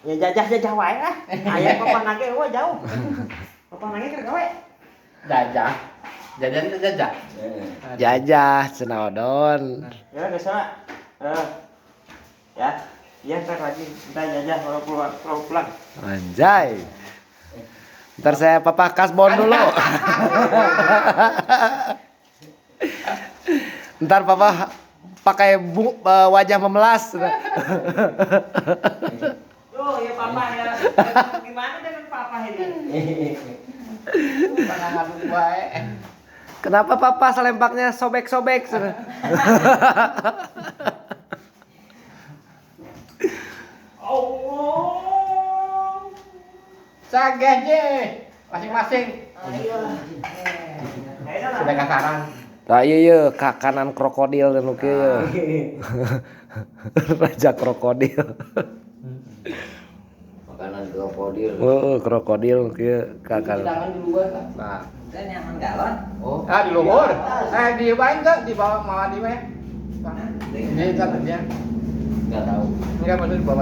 Ya jajah-jajah wae lah. Aya papa nage wah jauh. Papa nage keur gawe. Jajah. Jajan itu jajah. Jajah cenah Odon. Ya geus lah. Eh. Ya. Iya ntar lagi, ntar jajah kalau pulang, kalau pulang. Anjay. Ntar saya papa kasbon dulu. Ntar papa pakai wajah memelas. Tuh, ya papa ya. Gimana dengan papa ini? Pernah ngadu wae. Kenapa papa selempaknya sobek-sobek? Allah. Sageh je. Masing-masing. Sudah kasaran. Nah iya iya ka kanan krokodil dan oke ya. Raja krokodil. Makanan krokodil. Oh, krokodil kieu ka kanan. Tangan di luar kan. Nah, Dan yang galon. Oh. Ah di luhur. Eh di bae enggak di bawah malah di meh. Ini kan dia. Enggak tahu. Enggak maksud di bawah.